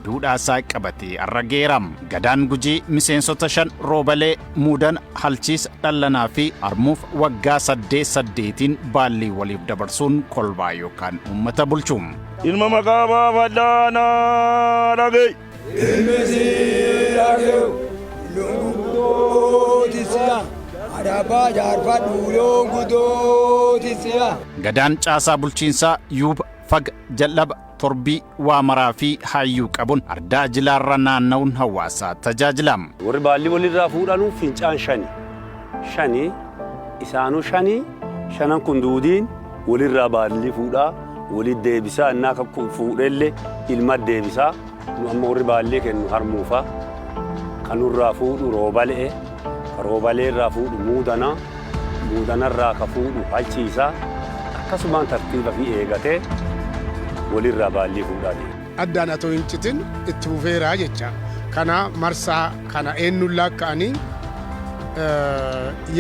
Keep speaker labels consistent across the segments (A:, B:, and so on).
A: Duudhaa isaa qabatee har'a geera. Gadaan Gujii miseensota shan Roobalee, Muudana, Halchiisa, Dhallanaa fi Harmuuf waggaa saddeet saddeetiin baallii waliif dabarsuun kolbaa yookaan uummata bulchu.
B: Ilma maqaa baafadhaa naa dhaga'i.
C: Ilmi sii dhaga'u loon guddooti si'a adabaa jaarfadhu loon guddooti si'a.
A: Gadaan caasaa bulchiinsaa Yuuba, Faga, Jal'aba, Torbii, Waamaraa fi Hayyuu qabuun ardaa jilaarra naanna'uun hawaasa tajaajila.
D: Warri baallii walirraa fuudhanuu fincaan shani. Shani isaanuu shani shanan kun duudiin walirraa baallii fuudhaa walit deebisaa innaa kan kun fuudhellee ilma deebisaa. Nu amma warri baallii kennu harmuufa. Kan nurraa fuudhu roobalee, ka roobalee irraa fuudhu muudana, muudanarraa ka fuudhu halchiisa. Akkasumaan tartiiba fi eegatee walirraa baallii fuudhaa deema.
E: Addaan atoo hin citin itti fufeera jecha. Kana marsaa kana eenyuun laakka'anii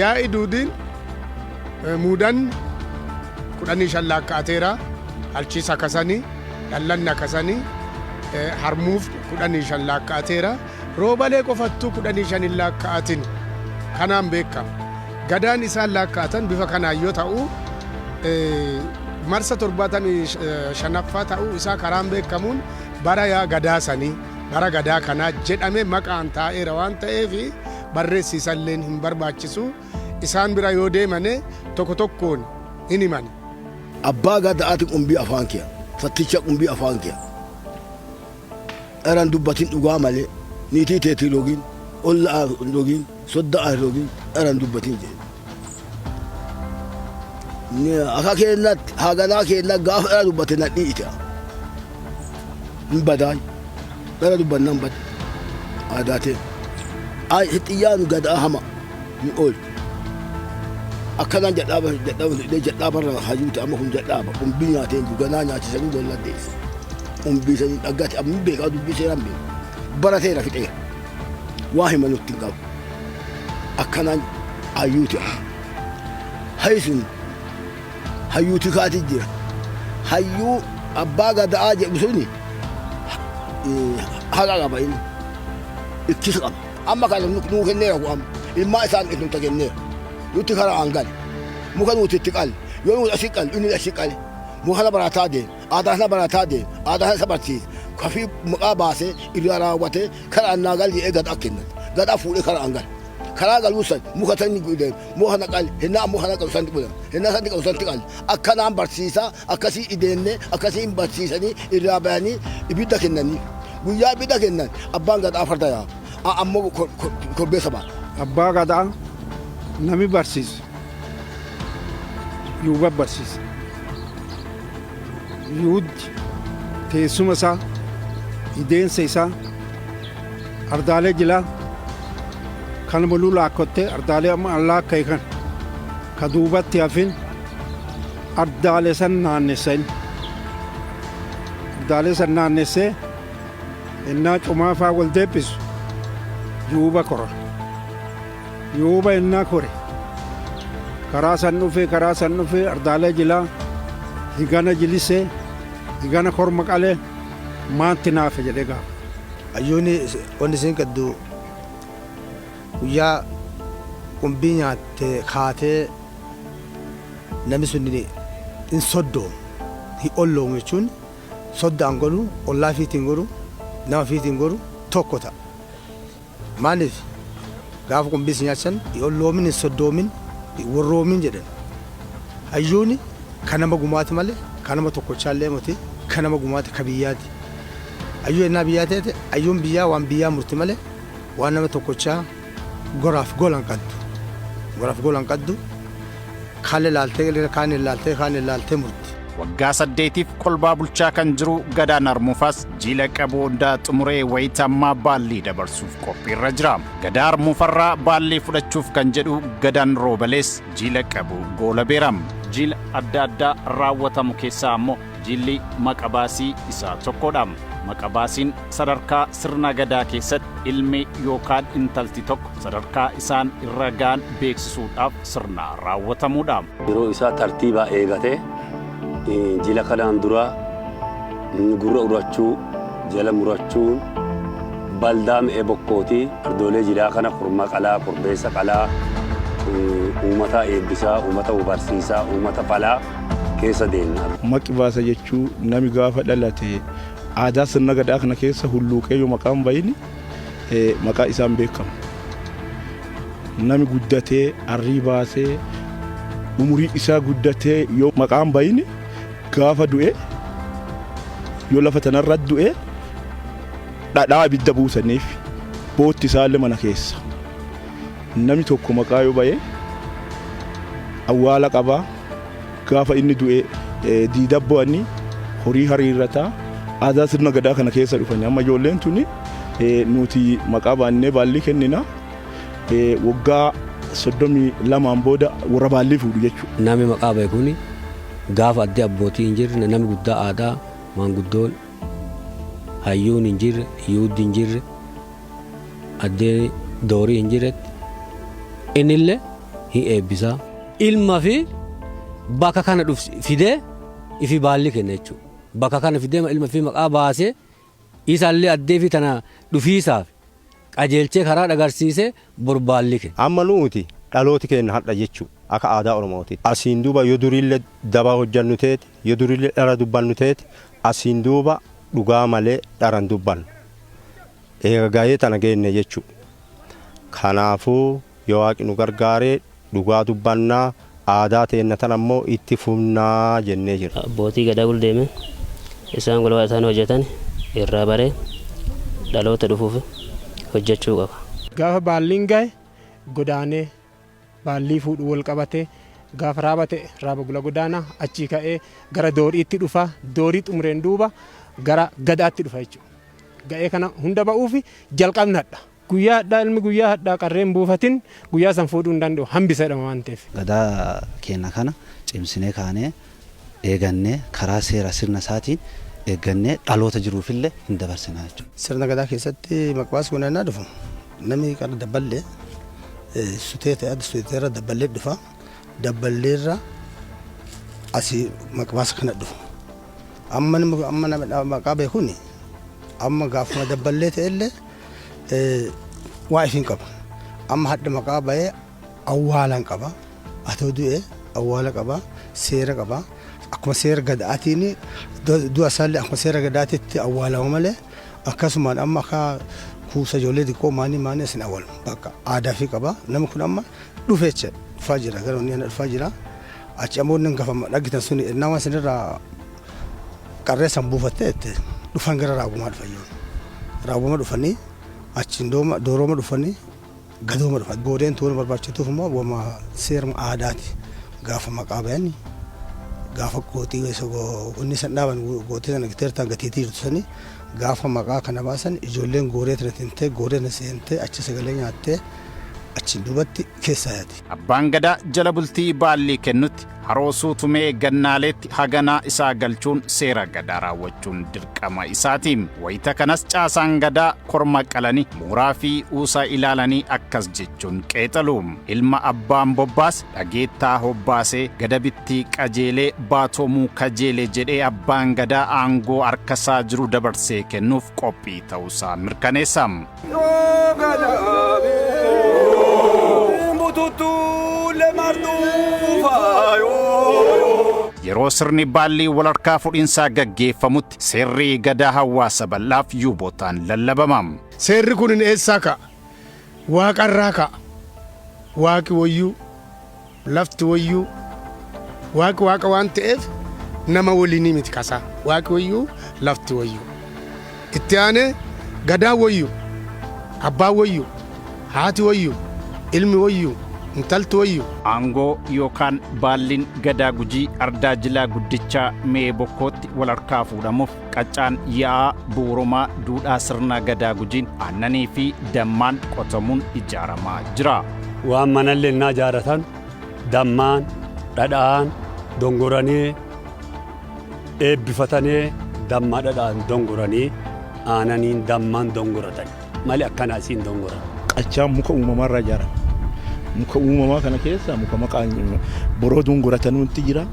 E: yaa'i duudiin muudanni 15 laakka'ateera. Halchiisa akkasanii, dhallanni akkasanii, harmuuf 15 laakka'ateera. Roobalee qofattuu 15 hin laakka'atin. Kanaan beekama. Gadaan isaan laakka'atan bifa kanaan yoo ta'u, marsa 75ffaa ta'uu isaa karaan beekamuun bara yaa gadaa sanii, bara gadaa kanaa jedhame maqaan taa'eera waan ta'eef barreessiisalleen hin barbaachisu. Isaan bira yoo deemane tokko tokkoon hin himani.
F: Abbaa gada'aati qumbii afaan kiya, fatticha qumbii afaan kiya. Dharan dubbatin dhugaa malee, niitii teetii login, ollaa login, soddaa login, dharan dubbatin jedhe. Akka keennatti haganaa keenna gaafa dhara dubbate nadhii ite. Hin badaay. Dhara dubbannaan bada. Aadaa ta'e. Ay hixiyyaanu gadaa hama ni oolchu. Akkanaan jadhaaba jadhaaba jadhaaba irra hayyuu ta'e amma kun jadhaaba qumbii nyaateen jiru ganaa nyaachisanii golla deesse. Qumbii sanii dhaggate amma beekaa dubbii seeraan beeku. Barateera fixeera. Waa hima nutti hin qabu. Akkanaan hayyuu ta'e. Hayyi sun hayyuu tikaati jira. Hayyuu abbaa gada'aa jedhu suni haqa qaba inni. Ittisa qaba. Amma kana nuu kenneera ku amma. Ilmaa isaan nutti kenneera. Nutti karaa an gale. Muka nuti itti qalle. Yoo nuti asii qalle inni asii qale. Muka kana barataa deema. Aadaa kana barataa deema. Aadaa kana isa barsiisa. Kafii maqaa baasee irraa raawwatee karaa annaa gal jedhee gadaa kennan. Gadaa fuudhee karaa an gale. Karaa galuu san muka san deema. Muka kana qale. Hinnaa ammoo kana qabu santi godhan. Hinnaa santi qabu santi qalle. Akkanaan barsiisaa akkasii ideennee akkasii hin barsiisanii irraa bayanii ibidda kennanii. Guyyaa ibidda kennan abbaan gadaa farda yaaba. Ammoo korbeessa baata.
G: Abbaa gadaa nami barsiisu yuuba barsiisa. Yuuddi teessuma isaa, ideensa isaa, ardaalee jilaa kan muluu laakkottee ardaalee amma an laakkaye kan ka duubatti hafin ardaalee san naannessa inni. Ardaalee san naannessee ennaa cumaafaa wal deebbisu yuuba kora. Yuuba ennaa kore karaa san dhufee karaa san dhufee ardaalee jilaa higana jilisee higana korma qalee maanti naafe jedhee gaafata.
H: Hayyuuni wanni isiin qaddu guyyaa qumbii nyaatte kaatee namni sun hin soddoomu, hin olloomu jechuun soddaan godhu, ollaa fiitiin godhu, nama fiitiin godhu tokko ta'a. Maaliif gaafa qumbii si nyaachan hin olloomin, hin soddoomin, hin worroomin jedhan. Hayyuuni ka nama gumaati malee ka nama tokkochaallee moti ka nama gumaati ka biyyaati. Hayyuu ennaa biyyaa teete hayyuun biyyaa waan biyyaa murti malee waan nama tokkochaa goraaf gola hin qaddu. Goraaf gola hin qaddu. Kaan ilaaltee kaan ilaaltee kaan ilaaltee murti.
A: Waggaa 8f kolbaa bulchaa kan jiru Gadaan Harmuufaas jiila qabu hundaa xumuree wayita ammaa baallii dabarsuuf qophiirra jira. Gadaa Harmuufarraa baallii fudhachuuf kan jedhu Gadaan Roobalees jiila qabu goolabeera. Jiila adda addaa raawwatamu keessaa ammoo jiilli maqabaasii isa tokkodha. Maqabaasiin sadarkaa sirna Gadaa keessatti ilmi yookaan intalti tokko sadarkaa isaan irra ga'an beeksisuudhaaf sirna raawwatamuudha.
D: Yeroo isaa tartiibaa eegatee jila kanaan dura gurra urachuu, Jala murachuun baldaa mi'ee bokkootii ardoolee jilaa kana korma qalaa, korbeessa qalaa, uummata eebbisaa, uummata hubarsiisaa, uummata falaa keessa deemna.
I: Maqi baasa jechuu nami gaafa dhalate aadaa sirna gadaa kana keessa hulluuqee yoo maqaan bayini maqaa isaan beekamu. Nami guddatee arrii baasee umurii isaa guddatee yoo maqaan bayini gaafa du'e yoo lafa tanarra du'e dhadhaa ibidda buusaniif bootti isaallee mana keessa. Nami tokko maqaa yoo baye awwaala qabaa, gaafa inni du'e diida bu'anii horii hariirrataa aadaa sirna gadaa kana keessa dhufanii amma ijoolleen tuni nuti maqaa baannee baallii kennina, waggaa 32n booda warra baallii fuudhu jechuudha.
J: Nami maqaa bahe kun gaafa addee abbootii hin jirre, nami guddaa aadaa maanguddoon hayyuun hin jirre, yuuddi hin jirre, addee doorii hin jirretti innillee hin eebbisaa. Ilma fi bakka kana dhuf fidee ifi baalli kenna jechuudha. Bakka kana fidee ilma fi maqaa baasee isaallee addee fi tana dhufiisaaf qajeelchee karaa dhagarsiisee bor baalli kenna.
K: Amma nuti dhalooti keenya hadha jechuu akka aadaa Oromooti. Asiin duuba yoo duriillee daba hojjannu teete, yoo duriillee dhara dubbannu teete, asiin duuba dhugaa malee dharan dubbannu. Eega gahee tana geenne jechuu. Kanaafuu yoo Waaqni nu gargaaree dhugaa dubbannaa, aadaa teenna tan ammoo itti fufnaa jennee jirra.
L: Abbootii gadaa guldeeme isaan golbaa isaan hojjetan irraa baree dhaloota dhufuuf hojjechuu qaba.
M: Gaafa baalliin gahe godaanee baallii fuudhu wal qabatee, gaafa raaba ta'e raaba gula godaanaa, achii ka'ee gara dooriitti dhufa, doorii xumureen duuba gara gadaatti dhufa jechuudha. Ga'ee kana hunda ba'uuf jalqabni hadha. Guyyaa hadhaa ilmi guyyaa hadhaa qarreen buufatin guyyaa san fuudhuu hin danda'u, hambisa jedhama waan ta'eef.
N: Gadaa keenya kana cimsinee kaanee eegannee karaa seera sirna isaatiin eeggannee dhaloota jiruufillee hin dabarsinaa jechuudha.
H: Sirna gadaa keessatti maqbaas kun ennaa dhufu namni qara dabballee sutee ta'e adda suteerra dabballee dhufa. Dabballeerra asii maqbaasa kana dhufu. Amma amma nama maqaa beekuun amma gaafuma dabballee ta'ellee waa ifiin qaba. Amma hadda maqaa bahee awwaalan qaba. Atoo du'e awwaala qaba. Seera qaba. Akkuma seera gadaatiin du'a isaallee akkuma seera gadaatitti awwaalama malee akkasumaan amma akka kuusa ijoollee xiqqoo maanii maanii asin awwaalama. Bakka aadaa fi qaba. Namni kun amma dhufe jecha dhufaa jira, gara inni dhufaa jira. Achi ammoo inni gafa dhagitan sun nama sinirraa qarree san buufattee dhufan gara raagumaa dhufan yoo. Raaguma dhufanii achiin dooroma dhufanii gadooma dhufan. Boodeen tuun barbaachituuf immoo wama seeruma aadaati. Gaafa maqaa bayani gaafa gootii inni san dhaaban gootii sana giteertaan gatiitii jirtu sani gaafa maqaa kana baasan ijoolleen gooree tana tintee gooree tana seentee achi sagalee nyaattee achiin duubatti keessaa yaati.
A: Abbaan gadaa jala bultii baallii kennutti haroo suutumee gannaaleetti haganaa isaa galchuun seera gadaa raawwachuun dirqama isaati. Wayita kanas caasaan gadaa korma qalanii mooraa fi uusaa ilaalanii akkas jechuun qeexalu. Ilma abbaan bobbaas dhageettaa hobbaasee gadabittii qajeelee baatomuu kajeele jedhee abbaan gadaa aangoo harkasaa jiru dabarsee kennuuf qophii ta'uusaa mirkaneessa. Yeroo sirni baallii walharkaa fuudhinsaa gaggeeffamutti seerri gadaa hawaasa bal'aaf yuubotaan lallabama.
E: Seerri kun eessaa ka'a? Waaqarraa ka'a. Waaqi wayyuu, lafti wayyuu, waaqi waaqa waan ta'eef nama waliinii miti kasaa. Waaqi wayyuu, lafti wayyuu. Itti aanee gadaan wayyuu, abbaan wayyuu, haati wayyuu, ilmi wayyuu, intalti wayyuu.
A: Aangoo yookaan baalliin gadaa Gujii ardaa jilaa guddichaa Me'ee Bokkootti walharkaa fuudhamuuf qaccaan yaa'aa bu'uurumaa duudhaa sirna gadaa Gujiin aannanii fi dammaan qotamuun ijaaramaa jira.
D: Waan manallee innaa ijaarratan dammaan, dhadhaan, dongoranii, eebbifatanii dammaa dhadhaan dongoranii aananiin dammaan dongoratan malee akkanaa isiin dongoran.
I: Qachaan muka uumamaa ijaarama. Muka uumamaa kana keessa muka maqaan boroo dongoratanuutti jira.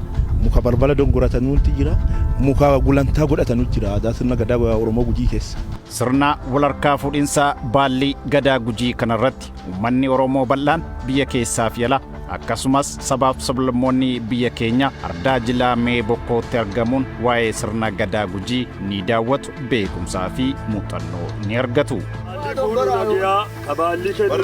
I: Muka balbala dongoratanuutu jira. Muka gulantaa godhatanuutu jira aadaa sirna gadaa Oromoo Gujii keessa.
A: Sirna walharkaa fuudhinsa baallii Gadaa Gujii kanarratti uummanni Oromoo bal'aan biyya keessaa fi ala, akkasumas sabaaf sablammoonni biyya keenya ardaa jilaa Mee Bokkootti argamuun waa'ee sirna Gadaa Gujii ni daawwatu, beekumsaa fi muuxannoo ni argatu.
B: Kabaalli kennu.